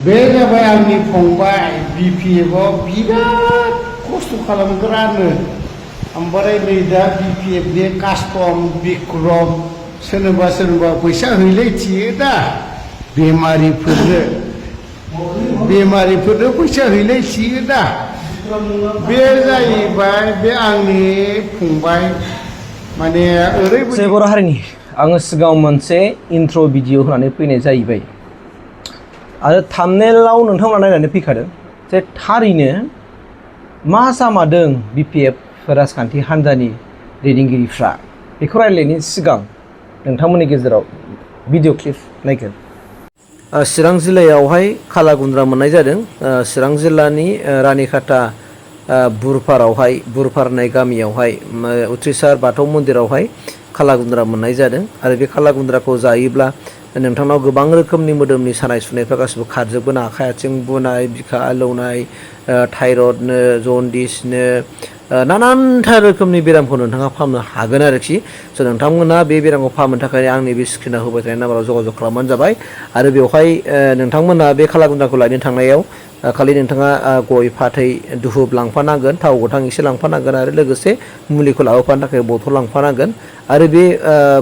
बे जाबाय आंनि फंबाय BPF आव बिराद खस्थ' खालामग्रानो ओमफ्राय नै दा BPF नि कास्टम बिक्रम सोरनोबा फैसा हैलायथियो दा बेमारिफोरनो फैसा हैलायथियो दा बे जाहैबाय बे आंनि फंबाय माने ओरैबायदि बर' हारिनि आङो सिगाङाव मोनसे इन्ट्र' भिडिअ होनानै फैनाय जाहैबाय आरो थाम्बनेइलाव नोंथांमोना नायनानै फैखादों जे थारैनो मा जामारदों BPF राजखान्थि हान्जानि दैदेनगिरिफ्रा बेखौ रायज्लायनायनि सिगां नोंथांमोननि गेजेराव भिडिअ क्लिप नायगोन। चिरां जिल्लायावहाय खाला गुन्द्रा मोननाय जादों। चिरां जिल्लानि रानिखाता बुरपारावहाय बुरपार होननाय गामियावहाय उथ्रिसार बाथौ मन्दिरावहाय खाला गुन्द्रा मोननाय जादों आरो बे खाला गुन्द्राखौ जायोब्ला नोंथांनाव गोबां रोखोमनि मोदोमनि सानाय सुनायफ्रा गासिबो खारजोबगोन। आखाइ आथिं बुनाय, बिखा आलौनाय, थाइरडनो, जन्दिसनो नानानथा रोखोमनि बेरामखौ नोंथाङा फाहामनो हागोन आरोखि। स' नोंथांमोना बे बेरामखौ फाहामनो थाखाय आंनि बे स्क्रिनाव होबाय थानाय नाम्बाराव जगाजग खालामबानो जाबाय आरो बेवहाय नोंथांमोना बे खाला गुन्द्राखौ लायनो थांनायाव खालि नोंथाङा गय फाथै दुहुब लांफानांगोन, थाव गोथां एसे लांफानांगोन आरो लोगोसे मुलिखौ लाबोफानो थाखाय बथल लांफानांगोन आरो बे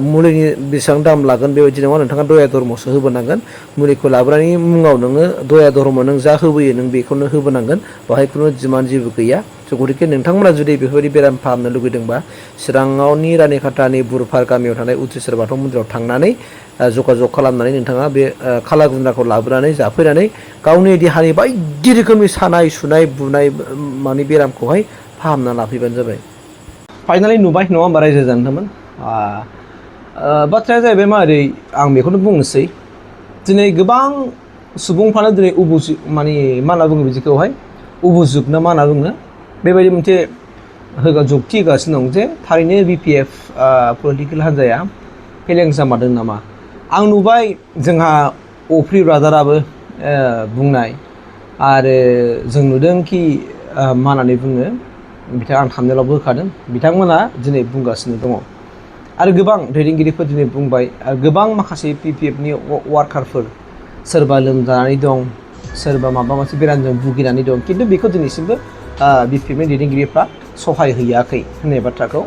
मुलिनि बेसेबां दाम लागोन बेबायदि नङा, नोंथाङा दया धर्मसो होबोनांगोन। मुलिखौ लाबोनायनि मुङाव नोङो दया धर्म नों जा होबोयो नों बेखौनो होबोनांगोन, बेवहाय खुनु डिमान्ड जेबो गैया। स' गतिके नोंथांमोना जुदि बेफोरबायदि बेराम फाहामनो लुगैदोंबा चिराङावनि रानिखातानि बुरपार गामियाव थानाय उथ्रिसार बाथौ मन्दिराव थांनानै जगाजग खालामनानै नोंथाङा बे खाला गुन्द्राखौ लाबोनानै जाफैनानै गावनि देहानि बायदि रोखोमनि सानाय सुनाय बुनाय माने बेरामखौहाय फाहामना लाफैबानो जाबाय। फाइनालि नुबाय नङा होमबा रायजो जानोमोन। बाथ्राया जाहैबाय माबोरै आं बेखौनो बुंनोसै। दिनै गोबां सुबुंफ्रानो दिनै माने मा होनना बुङो बिदिखौहाय उबुजुग ना मा होनना बुङो बेबायदि मोनसे जुक्ति होगासिनो दं जे थारैनो BPF पलिटिकेल हान्जाया फेलें जामारदों नामा। आं नुबाय जोंहा अफ्रि ब्रादाराबो बुंनाय आरो जों नुदोंखि मा होननानै बुङो बिथाङा आं थाम्बनेइलावबो होखादों बिथांमोना दिनै बुंगासिनो दङ आरो गोबां दैदेनगिरिफोर दिनै बुंबाय आरो गोबां माखासे BPF नि वार्कारफोर सोरबा लोमजानानै दं, सोरबा माबा मोनसे बेरामजों भुगिनानै दं, खिन्थु बेखौ दिनैसिमबो BPF नि दैदेनगिरिफ्रा सहाय हैयाखै होननाय बाथ्राखौ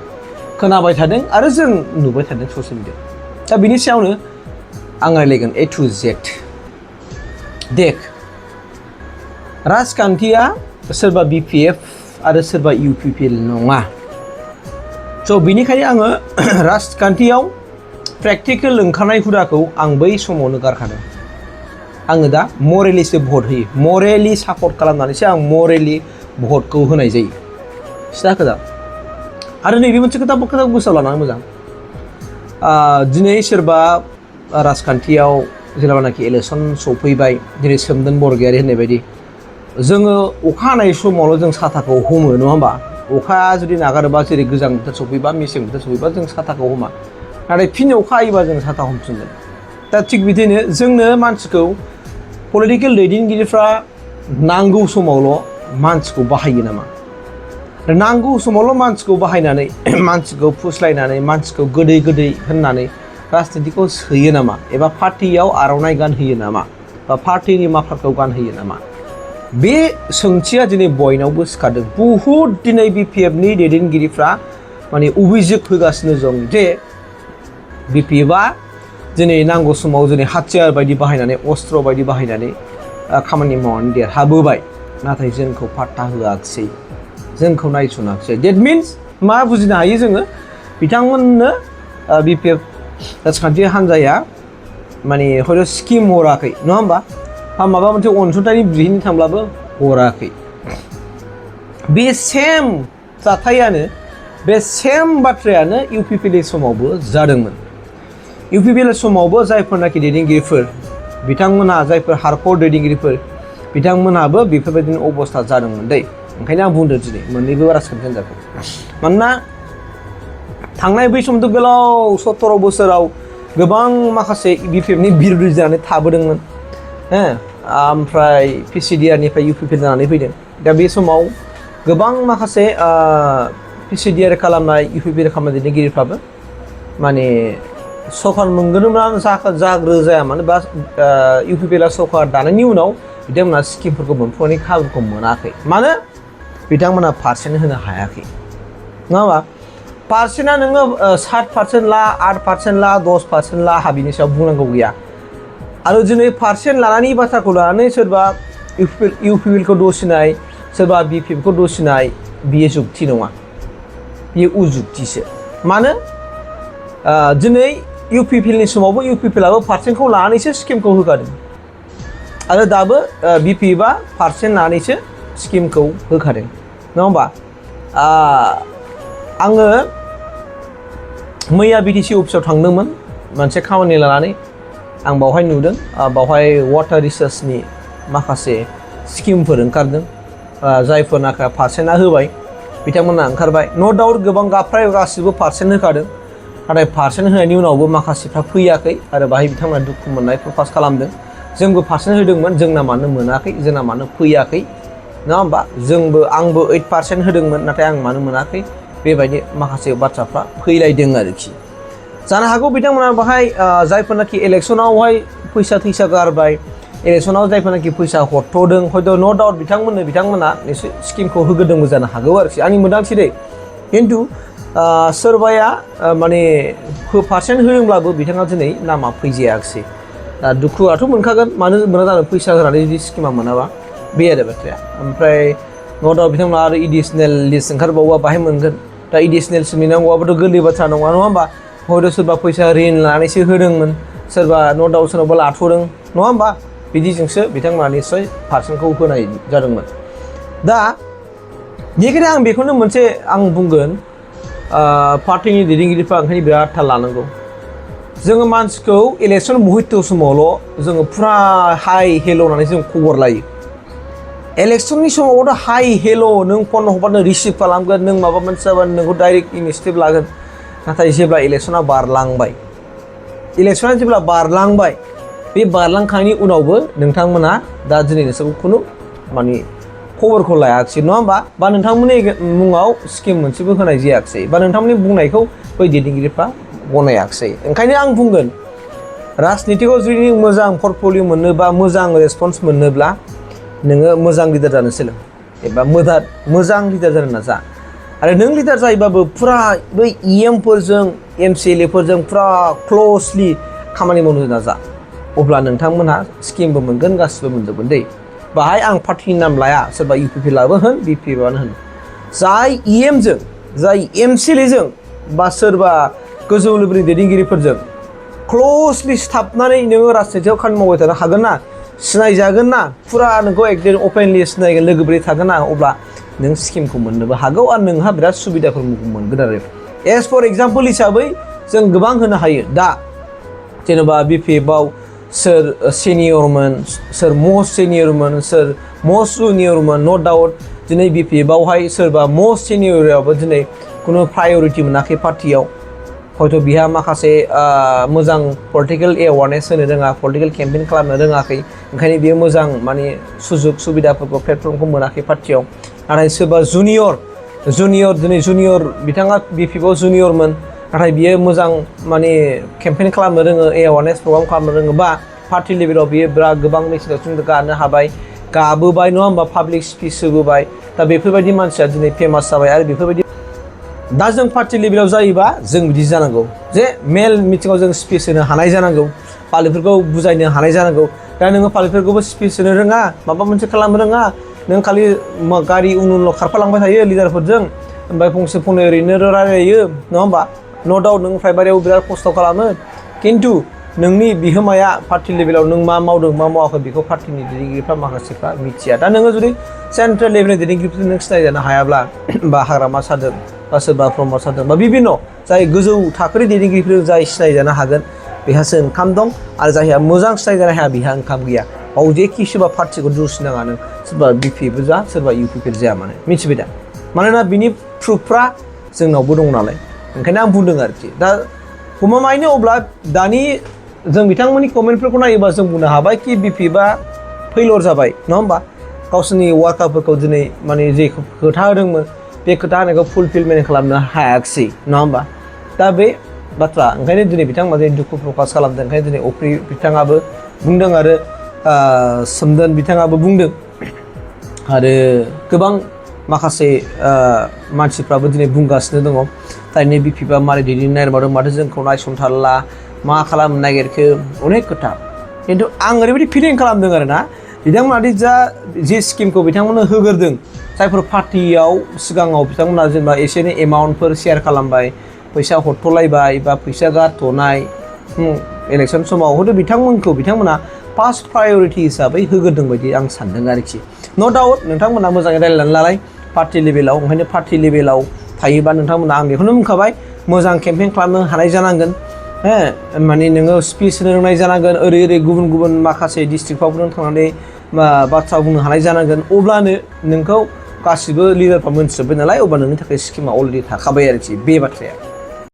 खोनाबाय थादों आरो जों नुबाय थादों ससियेल मिडियायाव। दा बिनि सायावनो आं रायलायगोन A to Z। देख राजखान्थिया सोरबा BPF आरो सोरबा UPPL नङा। स' बिनिखायनो आङो राजखान्थियाव प्रेक्टिकेल ओंखारनाय हुदाखौ आं बै समावनो गारखादों। आङो दा मरेलिसो भट होयो, मरेलि सापर्ट खालामनानैसो आं मरेलि भटखौ होनाय जायो। सिदा खोथा। आरो नैबे मोनसे खोथाखौ गोसोआव लानानै मोजां, दिनै सोरबा राजखान्थियाव जेब्लानाखि इलेक्सन सफैबाय जेरै सोमदोन बरगयारि होननाय बायदि जोङो अखा हानाय समावल' जों साथाखौ हमो नङा होमबा। अखाया जुदि नागारोबा जेरै गोजां बोथोर सफैबा मेसें बोथोर सफैबा जों साथाखौ हमा, नाथाय फिन अखा हायोबा जों साथा हमफिनगोन। दा थिग बिदिनो जोंनो मानसिखौ पलिटिकेल दैदेनगिरिफ्रा नांगौ समावल' मानसिखौ बाहायो नामा, नांगौ समावल' मानसिखौ बाहायनानै मानसिखौ फुस्लायनानै मानसिखौ गोदै गोदै होननानै राजनितिखौ सोयो नामा एबा पार्टियाव आर'नाइ गानहोयो नामा बा पार्टिनि माफाखौ गानहोयो नामा, बे सोंथिया दिनै बयनावबो सिखारदों। बहुद दिनै BPF नि दैदेनगिरिफ्रा माने अभियोग होगासिनो दं जे BPF दिनै नांगौ समाव दिनै हाथियार बायदि बाहायनानै अस्त्र बायदि बाहायनानै खामानि मावनानै देरहाबोबाय, नाथाय जोंखौ पात्ता होआखिसै, जोंखौ नायसनाखिसै। देट मिन्स मा बुजिनो हायो जोङो, बिथांमोननो BPF राजखान्थि हान्जाया माने हयथ' स्किम हराखै नङा होमबा, माबा मोनसे अनसुंथाइनि बिहैनो थांब्लाबो हराखै। बे सेम जाथायानो बे सेम बाथ्रायानो UPPL समावबो जादोंमोन। UPPL समावबो जायफोरनाखि दैदेनगिरिफोर बिथांमोनहा जायफोर हारकर दैदेनगिरिफोर बिथांमोनहाबो बेफोरबायदिनो अबस्था जादोंमोन दै। ओंखायनो आं बुंदों दिनै मोननैबो राजखान्थि हान्जाखौ, मानोना थांनाय बै समथ' गोलाव 17 बोसोराव गोबां माखासे BPF नि बिरोधि जानानै थाबोदोंमोन, ओमफ्राय PCDR निफ्राय UPPL जानानै फैदों। दा बे समाव गोबां माखासे PCDR खालामनाय UPPL खालामनाय दैदेनगिरिफ्राबो माने सरकार मोनगोनब्ला जाग्रो जाया मानो बा इउपिपिएलआ सरकार दानायनि उनाव बिथांमोना स्किमफोरखौ मोनफुंनायनि खाबुखौ मोनाखै मानो बिथांमोना पार्सेन्ट होनो हायाखै नङा होमबा पार्सेन्टआ नोङो 7% ला 8% ला 10% ला बिनि सायाव बुंनांगौ गैया आरो दिनै पार्सेन्ट लानायनि बाथ्राखौ लानानै सोरबा इउपिपिएलखौ दसिनाय सोरबा बिपिएफखौ दसिनाय बियो जुक्ति नङा बियो उजुक्तिसो मानो दिनै इउपिपिएलनि समावबो इउपिपिएलआबो पार्सेन्टखौ लानानैसो स्किमखौ होखादों आरो दाबो बिपिएफआ पार्सेन्ट लानानैसो स्किमखौ होखादों नङा होमबा आङो मैया बिटिसि अफिसाव थांदोंमोन मोनसे खामानि लानानै आं बावहाय नुदों बावहाय वाटार रिसार्चनि माखासे स्किमफोर ओंखारदों जायफोरनाखि पार्सेन्टआ होबाय बिथांमोना ओंखारबाय न' डाउट गोबां फ्राय गासिबो पार्सेन्ट होखादों नाथाय पार्सेन्ट होनायनि उनावबो माखासेफ्रा फैयाखै आरो बाहाय बिथांमोना दुखु मोननाय प्रकास खालामदों जोंबो पार्सेन्ट होदोंमोन जोंना मानो मोनाखै जोंना मानो फैयाखै नङा होमबा आंबो 8% होदोंमोन नाथाय आं मानो मोनाखै बेबायदि माखासे बाथ्राफ्रा फैलायदों आरोखि जानो हागौ बिथांमोना बाहाय जायफोरनाखि इलेक्सनावहाय फैसा थैसा गारबाय इलेक्सनाव जायफोरनाखि फैसा हरथ'दों हयथ' न' डाउट बिथांमोना निश्चय स्किमखौ होग्रोदोंबो जानो हागौ आरोखि आंनि मोन्दांथि दे खिन्थु सोरबाया माने पार्सेन्ट होदोंब्लाबो बिथाङा दिनै नामा फैजायाखिसै दुखुआथ' मोनखागोन मानो मोना जानो फैसा होनानै जुदि स्किमा मोनाबा बे आरो बाथ्राया ओमफ्राय न' डाउट बिथांमोना आरो एडिसनेल लिस्ट ओंखारबावोबा बाहाय मोनगोन दा एडिसनेल नेनांगौआबोथ' गोरलै बाथ्रा नङा होमबा हयथ' सोरबा फैसा रिन लानानैसो होदोंमोन सोरबा न' डाउट सोरनावबा लाथ'दों नङा होमबा बिदिजोंसो बिथांमोना निस्सय पार्सेन्टखौ होनाय जादोंमोन दा बेनिखायनो आं बेखौनो मोनसे आं बुंगोन पार्टिनि दैदेनगिरिफ्रा ओंखायनो बिराद थाल लानांगौ जोङो मानसिखौ इलेक्सन मुहुर्त समावल' जोङो फुरा हाइ हेल' होननानै जों खबर लायो इलेक्सननि समावथ' हाइ हेल' नों फन हरबानो रिसिभ खालामगोन नों माबा मोनसे जाबानो नोंखौ डाइरेक्ट इनिसिएटिभ लागोन नाथाय जेब्ला इलेक्सना बारलांबाय बे बारलांखांनायनि उनावबो नोंथांमोना दा दिनै नोंसोरखौ खुनु माने खबरखौ लायाखिसै नङा होमबा बा नोंथांमोननि मुङाव स्किम मोनसेबो होनाय जायाखिसै बा नोंथांमोननि बुंनायखौ बै दैदेनगिरिफ्रा गनायाखिसै ओंखायनो आं बुंगोन राजनितिकआव जुदि मोजां पर्टफलिय' मोननोबा मोजां रेसपन्स मोननोब्ला नोङो मोजां लिडार जानो सोलों एबा मोजां लिडार जानो नाजा आरो नों लिडार जायोबाबो फुरा बै इएमफोरजों एमसिएलएफोरजों फुरा क्ल'सलि खामानि मावनो नाजा अब्ला नोंथांमोनहा स्किमबो मोनगोन गासिबो मोनजोबगोन दै बाहाय आं पार्टिनि नाम लाया सोरबा इउपिपिएलआबो होन बिपिएफआनो होन जाय इएमजों जाय एमसिएलएजों बा सोरबा गोजौ लेभेलनि दैदेनगिरिफोरजों क्ल'सलि सिथाबनानै नोङो राजनितियाव खामानि मावबाय थानो हागोन ना सिनायजागोन ना फुरा नोंखौ एकदम अपेनलि सिनायगोन लोगोब्रै थागोन ना अब्ला नों स्किमखौ मोननोबो हागौ आरो नोंहा बिराद सुबिदाफोर मोनगोन आरो एज फर एग्जाम्पल हिसाबै जों गोबां होनो हायो दा जेनेबा बिपिएफआव सोर सिनियरमोन सोर मस्ट सिनियरमोन सोर मस्ट जुनियरमोन नो डाउट दिनै बिपिएफआवहाय सोरबा मस्ट सिनियराबो दिनै खुनु प्रायरिटि मोनाखै पार्टियाव हयथ' बिहा माखासे मोजां पलिटिकेल एवारनेस होनो रोङा पलिटिकेल केम्पेइन खालामनो रोङाखै ओंखायनो बियो मोजां माने सुजुग सुबिदाफोरखौ प्लेटफर्मखौ मोनाखै पार्टियाव नाथाय सोरबा जुनियर दिनै जुनियर बिथाङा बिपिएफआव जुनियरमोन नाथाय बियो मोजां माने केम्पेइन खालामनो रोङो एवारनेस प्रग्राम खालामनो रोङो बा पार्टि लेभेलाव बियो बिराद गोबां मेसेज गानो हाबाय गाबोबाय नङा होमबा पाब्लिक स्पिच होबोबाय दा बेफोरबायदि मानसिया दिनै फेमास जाबाय आरो बेफोरबायदि दा जों पार्टि लेभेलाव जायोबा जों बिदि जानांगौ जे मेल मिटिङाव जों स्पिच होनो हानाय जानांगौ पाब्लिकफोरखौ बुजायनो हानाय जानांगौ दा नोङो पाब्लिकफोरखौबो स्पिच होनो रोङा माबा मोनसे खालामनो रोङा नों खालि गारि उनल' खारफालांबाय थायो लिडारफोरजों ओमफ्राय फंसे फंनै ओरैनो रायलायो नङा होमबा न' डाउट नों प्राइमारियाव बिराद खस्थ' खालामो खिन्थु नोंनि बिहोमाया पार्टि लेभेलाव नों मा मावदों मा मावाखै बेखौ पार्टिनि दैदेनगिरिफ्रा माखासेफ्रा मिथिया दा नोङो जुदि सेन्ट्रेल लेभेलनि दैदेनगिरिफोरजों नों सिनायजानो हायाब्ला बा हाग्रामा सादों बा सोरबा प्रमद सादों बा बिभिन्न जाय गोजौ थाखोनि दैदेनगिरिफोरजों जाय सिनायजानो हागोन बेहासो ओंखाम दं आरो जायहा मोजां सिनायजानो हाया बेहा ओंखाम गैया बाव जेखि सोरबा पार्टिखौ दुसिनाङा नों सोरबा बिपिएफबो जा सोरबा इउपिपिएल जाया मानो मिथिबाय दा मानोना बिनि प्रुफफ्रा जोंनावबो दं नालाय ओंखायनो आं बुंदों आरोखि दा गमामायैनो अब्ला दानि जों बिथांमोननि कमेन्टफोरखौ नायोबा जों बुंनो हाबाय कि बिपिएफआ फेलर जाबाय नङा होमबा गावसोरनि वार्कारफोरखौ दिनै माने जे खोथा होदोंमोन बे खोथा होनायखौ फुलफिलमेन्ट खालामनो हायाखिसै नङा होमबा दा बे बाथ्रा ओंखायनो दिनै बिथांमोना दिनै दुखु प्रकास खालामदों ओंखायनो दिनै अफ्रि बिथाङाबो बुंदों आरो सोमदोन बिथाङाबो बुंदों आरो गोबां माखासे मानसिफ्राबो दिनै बुंगासिनो दङ थारैनो बिपिएफआ मारै दैदेननो नागिरबावदों माथो जोंखौ नायसनथारला मा खालामनो नागिरखो अनेक खोथा खिन्थु आं ओरैबायदि फिलिं खालामदों आरो ना बिथांमोना जे स्किमखौ बिथांमोननो होग्रोदों जायफोर पार्टियाव सिगाङाव बिथांमोना जेनेबा एसे एनै एमाउन्टफोर शेयार खालामबाय फैसा हरथ'लायबाय बा फैसा गारथ'नाय इलेक्सन समाव हयथ' बिथांमोना फार्स्ट प्रायरिटि हिसाबै होग्रोदों बायदि आं सानदों आरोखि न' डाउट नोंथांमोना मोजाङै रायज्लायनानै लालाय पार्टि लेभेलाव ओंखायनो पार्टि लेभेलाव थायोबा नोंथांमोना आं बेखौनो बुंखाबाय मोजां केम्पेइन खालामनो हानाय जानांगोन माने नोङो स्पिच होनो रोंनाय जानांगोन ओरै गुबुन गुबुन माखासे डिस्ट्रिक्टफ्राव नों थांनानै बाथ्रा बुंनो हानाय जानांगोन अब्लानो नोंखौ गासिबो लिडारफ्रा मोनथिजोब्बाय नालाय अब्ला नोंनि थाखाय स्किमा अलरेडि थाखाबाय आरोखि बे बाथ्राया